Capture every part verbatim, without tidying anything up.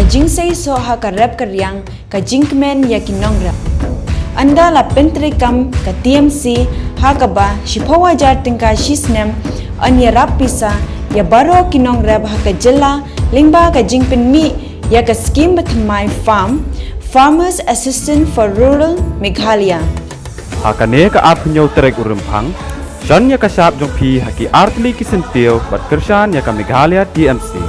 jingseisoh ha ka rep ka riang, ka jingkmen ïa ki nongrep. Ynda la pyntreikam ka T M C ha kaba shiphew hajar tyngka shi snem, yn ïarap pisa ïa baroh ki nongrep ha ka jylla lyngba ka jingpynmih ïa ka skim bathymmai farm, Farmers Assistance for Rural Meghalaya. Ha kane ka arphew tarik u Rymphang, shon ïa ka shap jong phi ha ki artylli ki syntiew bad kyrshan ïa ka Meghalaya T M C.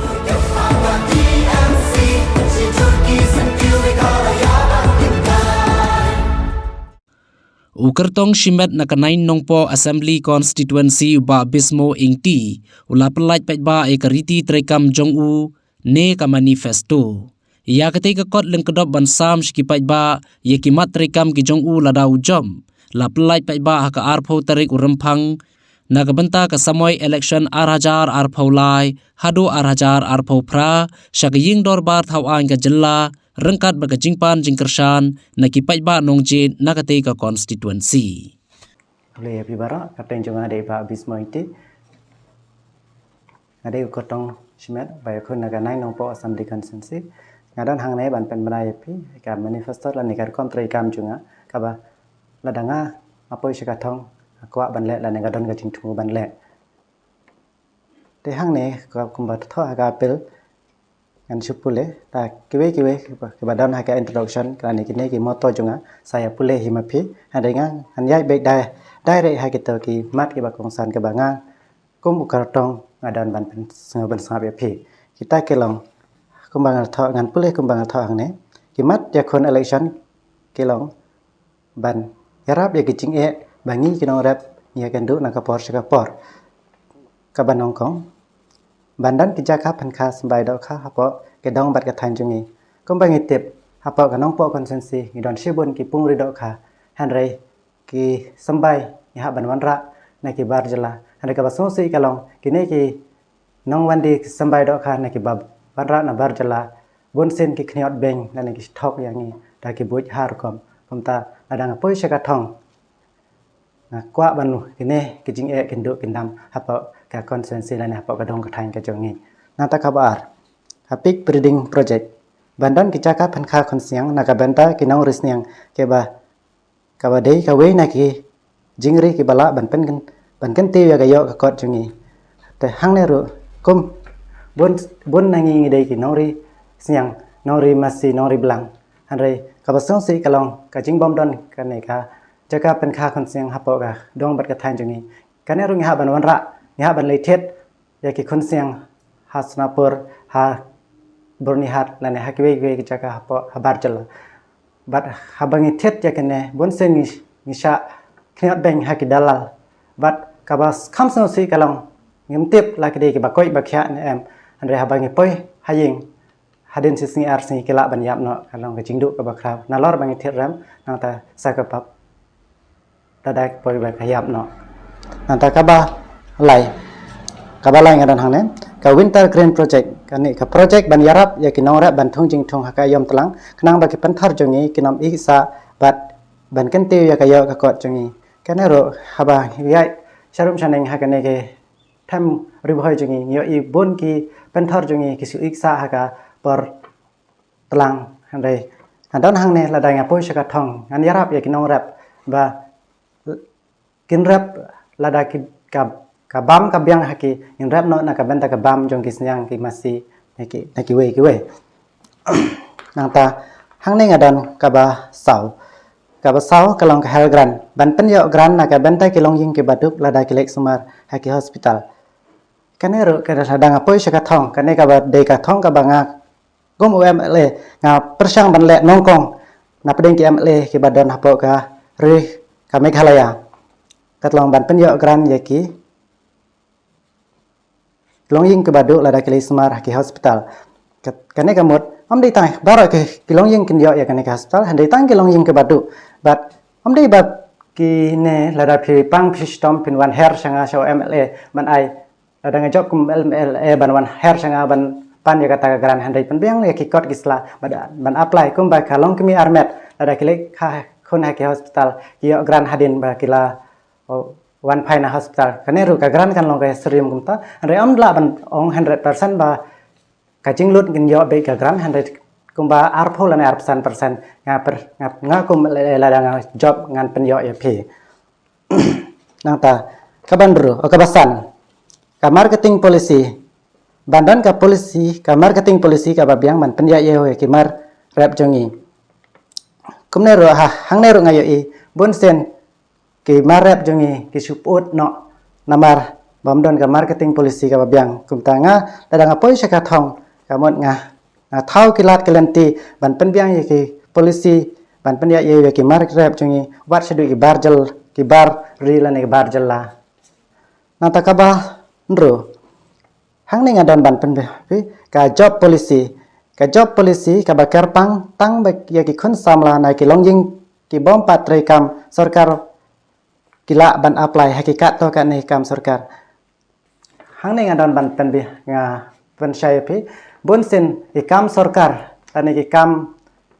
U kyrtong shimet na ka Nine Nongpoh Assembly Constituency, u Bah Bismo Ingti, u la pyllait paidbah ïa ka riti treikam jong u ne ka manifesto. Ïa katei ka kot lyngkdop ban sam sha ki paidbah ïa ki mat treikam ki jong u lada u jop, la pyllait paidbah ha ka arphew tarik u Rymphang na ka bynta ka samoi election ar hajar arphew lai haduh ar hajar arphew phra sha ka ïing dorbar thawaiñ ka jylla, ryngkat bad ka jingpan jingkyrshan na ki paidbah nongjied na katei ka constituency. Khublei ïa phi baroh, ka kyrteng jong nga dei Bah Bismo Ingti. Nga dei u kyrtong shimet ba ïakhun na ka Nine Nongpoh Assembly Constituency. Nga don hangne ban pynbna ïa phi ka manifesto lane ka rukom treikam jong nga, kaba lada nga poi sha ka thong, nga kwah ban leh lane nga don ka jingthmu ban leh. Te hangne ka kumba thoh ha ka appeal, ngan shu pule da kiwei kiwei kiba, kiba don ha ka introduction, lane kine ki motto jong nga, sa ïa pule hi ma phi. Hynrei nga ngan ïaid beit da direct ha kito ki mat kiba kongsan, kiba nga kum u kyrtong nga don ban pynsngew, ban sngap ïa phi. Kita ki long kumba nga la thoh, ngan pule kumba nga la thoh hangne. Ki mat ïakhun election ki long ban ïarap ïa ki jingeh ba ngi ki nongrep ngi ïakynduh na ka por sha ka por. Kaba nyngkong, ban don ki jaka pynkha symbai dohkha hapoh ka dong bad ka thaiñ jong ngi. Kumba ngi tip, hapoh ka Nongpoh constituency ngi don shibun ki pung ri dohkha, hynrei ki symbai ngi hap ban wanrah na ki bar jylla. Hynrei kaba sngewsih ka long, kine ki nongwan die ki symbai dohkha na kiba wanrah na bar jylla, bunsien ki khniot beiñ lane ki thok ïa ngi da ki buit ha rukom. Kumta lada nga poi sha ka thong, nga kwah ban kine ki jingeh kin duh kin dam hapoh ka constituency lane hapoh ka dong ka thaiñ ka jong ngi. Nangta kaba ar, ha peak breeding project, ban don ki jaka pynkha khun sniang na ka bynta ki nongri sniang, kiba, kaba dei kawei na ki jingri kiba lah ban pyn, ban kyntiew ïa ka ïoh ka kot jong ngi. Te hangne ruh, kum bun, bun na ngi ngi dei ki nongri sniang, nongri masi, nongri blang. Hynrei kaba sngewsih ka long ka jingbym don kane ka jaka pynkha khun sniang hapoh ka dong bad ka thaiñ jong ngi. Kane ruh ngi hap ban wanrah, ngi hap ban leit thied ïa ki khun sniang ha Sonapur, ha Byrnihat lane ha kiwei kiwei ki jaka hapoh, ha bar jylla. Bad haba ngi thied ïa kine, bunsien ngi, ngi shah khniot beiñ ha ki dalal. Bad kaba kham sngewsih ka long, ngim tip la ki dei kiba koit ba khiah ne em. Hynrei haba ngi poi ha ïing, hadien shi sngi ar sngi ki lah ban ïap noh, ka long ka jingduh kaba khraw. Nalor ba ngi thied rem, nangta sa ka pap da dei poi ba ka ïap noh. Nangta kaba lai, kaba lai nga don hangne, ka Winter Green Project, kane ka project ban ïarap ïa ki nongrep ban thung jingthung ha ka aïom tlang, khnang ba ki pynthor jong ngi kin ym ïeh sah bad ban kyntiew ïa ka ïoh ka kot jong ngi. Kane ruh haba ïaid sharum shaneng ha kane ka them Ri Bhoi jong ngi, ngi ïohi bun ki pynthor jong ngi ki shu ïeh sah ha ka por tlang. Hynrei nga don hangne, lada nga poi sha ka thong, ngan ïarap ïa ki nongrep ba kin rep, lada ki, ka, ka bam ka biang ha ki, ngin rep noh na ka bynta ka bam jong ki sniang, ki masi, na ki, na kiwei kiwei. Nangta hangne nga don kaba saw. Kaba saw ka long ka health grant. Ban pynïoh grant na ka bynta ki longïing kiba duk lada ki leit sumar ha ki hospital. Kane ruh ka, lada nga poi sha ka thong, kane kaba dei ka thong kaba nga kum u M L A nga pyrshang ban leh nyngkong napdeng ki M L A kiba don hapoh ka ri ka Meghalaya. Ka long ban pynïoh grant ïa ki longïing kiba duk lada ki leit sumar ha ki hospital. Ka, kane ka mut, ym dei tang baroh ki, ki longïing kin ïoh ïa kane ka hospital, hynrei tang ki longïing kiba duk. Bad ym dei ba kine lada phi pang phi shitom phin wan her sha nga, sha u M L A, ban ai, lada nga jop kum M L A ban wan her sha nga ban pan ïa kata ka grant, hynrei pynbiang ïa ki kot ki sla ban, ban apply. Kumba ka longkmie armet, lada ki leit kha khun ha ki hospital, ki ïoh grant hadien ba ki la, oh, wan phai na hospital. Kane ruh ka grant kan long ka syriem kumta. Hynrei ym lah ban ong hundred percent ba ka jinglut kin ïoh beit ka grant, hynrei kumba arphew lane arphew san percent nga per, nga, nga kum lada nga jop ngan pynïoh ïa phi. Nangta, kaba hynriew, oh, kaba san. Ka marketing policy. Ban don ka policy, ka marketing policy kaba biang ban pynïaid ïa ki mar rep jong ngi. Kumne ruh ha, hangne ruh nga ïohi, bun sien ki mar rep jong ngi ki shu pyut noh namar bym don ka marketing policy kaba biang. Kumta nga, lada nga poi sha ka thong, ka mut nga, nga thaw ki lad ki lynti ban pynbiang ïa ki policy, ban pynïaid ïa ki mar rep jong ngi, wat shaduh ki bar jyl, ki bar ri lane ki bar jylla. Nangta kaba hynriew. Hangne nga don ban pynbna phi ka job policy. Ka job policy kaba kyrpang tang ba ïa ki khun samla na ki longïing ki bym pat trei kam sorkar ki lah ban apply ha ki katto katne kam sorkar. Hangne nga don ban pynbna, nga pynshai ïa phi. Bun sien ki kam sorkar lane ki kam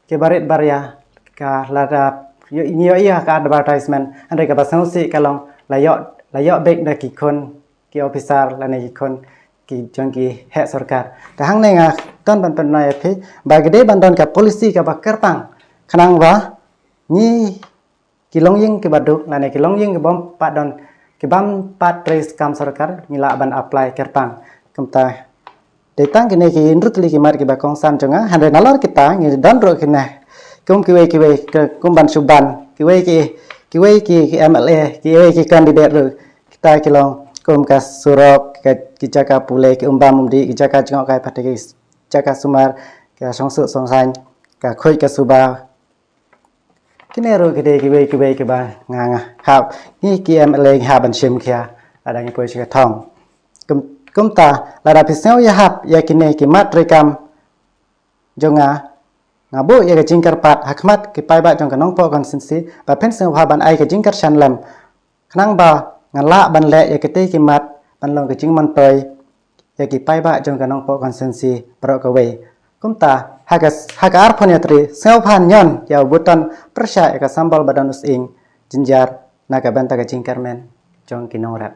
ki barit baria, ka lada ïoh, ïoh ïa ka advertisement, hynrei kaba sngewsih ka long la ïoh, la ïoh beit da ki khun ki officer lane ki khun ki jong ki heh sorkar. Te hangne nga don ban pynbna ïa phi ba ka dei ban don ka policy kaba kyrpang khnang ba ngi ki longïing kiba duk lane ki longïing ki bym pat don, ki bym pat trei kam sorkar, ngi lah ban apply kyrpang. Kumta dei tang kine ki hynriew tylli ki mat kiba kongsan jong nga, hynrei nalor kita ngi don ruh kine kum kiwei kiwei ki, kum ban shu ban kiwei ki, kiwei ki, ki M L A, kiwei ki candidate ruh kita ki long kum ka surok, ka, ki jaka pule, ki umbam umdih, ki jaka jngohkai pate, ki jaka sumar, ka shongsuk shongsaiñ, ka khuid ka suba. Kine ruh ki dei kiwei kiwei kiba nga, nga hap, ngi ki M L A ngi hap ban shim khia lada ngi poi sha ka thong. Kum, kumta lada phi sngew ïahap ïa kine ki mat treikam jong nga, nga buh ïa ka jingkyrpad ha khmat ki paidbah jong ka Nongpoh constituency ba phin sngewbha ban ai ka jingkyrshan lem khnang ba ngan lah ban leh ïa kitei ki mat ban long ka jingmyntoi ïa ki paidbah jong ka Nongpoh constituency baroh kawei. Kumta ha ka, ha ka arphew hynñiew tarik sngewbha ñion ïa u button pyrshah ïa ka symbol ba don u sying jynjar na ka bynta ka jingkyrmen jong ki nongrep.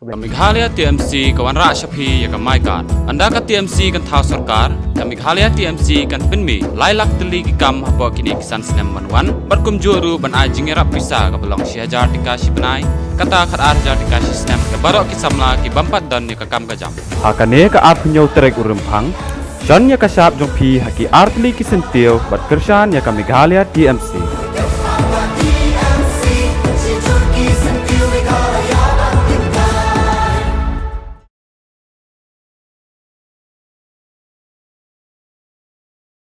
Ka Meghalaya T M C ka wanrah sha phi ïa ka MyKad. Ynda ka T M C kan thaw sorkar, ka Meghalaya T M C kan pynmih lai lak tylli ki kam hapoh kine ki san snem ban wan, bad kumjuh ruh ban ai jingïarap pisa kaba long shi hajar tyngka shi bnai, kata khatar hajar tyngka shi snem, da baroh ki samla ki bym pat don ïa ka kam ka jam. Ha kane ka arphew hynñiew tarik u Rymphang, shon ïa ka shap jong phi ha ki artylli ki syntiew bad kyrshan ïa ka Meghalaya T M C.